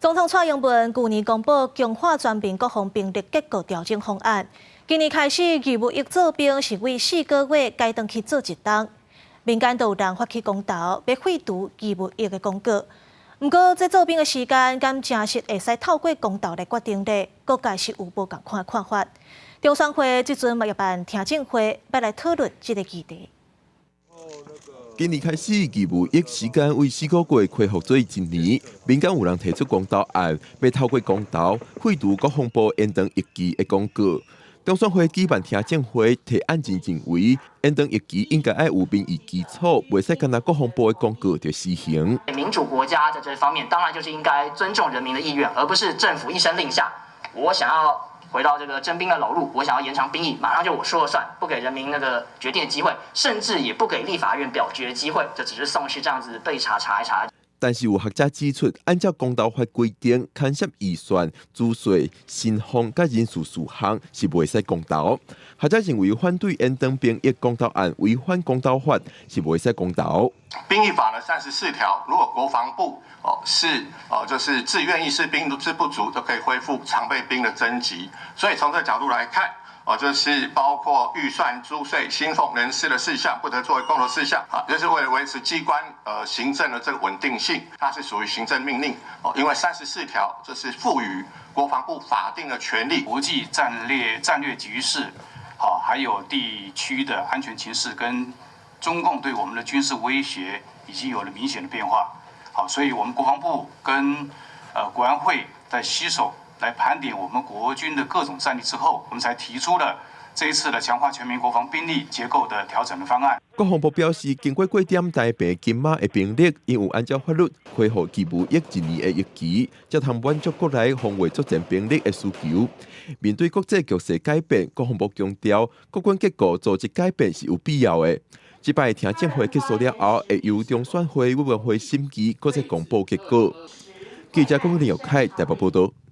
總統蔡英文舊年公布強化全民國防兵力結構調整方案，今年開始義務役做兵是每4個月改轉去做一冬。民間都有人發起公投，欲廢除義務役的公告。毋過，這做兵的時間敢真實會使透過公投來決定咧？各界是有無仝款的看法。中選會這陣嘛欲辦聽證會，欲來討論這個議題。今年開始，義務役時間為4個月恢復做一年。民間有人提出公投案，欲透過公投廢除國防部延長役期的公告。中選會舉辦聽證會，提案人認為延長役期應該愛有民意基礎，袂使干焦國防部的公告就施行。民主國家在這方面，當然就是應該尊重人民的意願，而不是政府一聲令下，我想要回到這個徵兵的老路，我想要延長兵役，馬上就我說了算，不給人民那個決定的機會，甚至也不給立法院表決的機會，就只是送去這樣子備查查一查。但是有學者指出，按照公投法規定，牽涉預算、租稅、薪俸佮人事事項是袂使公投。學者認為反對延長兵役公投案違反公投法，是袂使公投。兵役法呢34條，如果國防部哦是哦就是自願役士兵之不足，就可以恢復常備兵的徵集。所以從這個角度來看，哦，就是包括預算、租稅、薪俸、人事的事項，不得作為公投事項。啊，就是為了維持機關行政的這個穩定性，它是屬於行政命令。哦，因為三十四條這是賦予國防部法定的權力。國際戰略局勢，好，還有地區的安全情勢跟中共對我們的軍事威脅已經有了明顯的變化。好，所以我們國防部跟國安會在攜手來盤點我們國軍的各種戰力之後，我們才提出了這一次的強化全民國防兵力結構的調整的方案。國防部表示，經過過點台平金馬的兵力，𪜶有按照法律恢復義務役一年的役期，才通滿足國內防衛作戰兵力的需求。面對國際局勢改變，國防部強調，國軍結構組織改變是有必要的。這擺聽證會結束了後，會由中選會委員會審議，閣再公布結果。記者郭林友凱台北報道。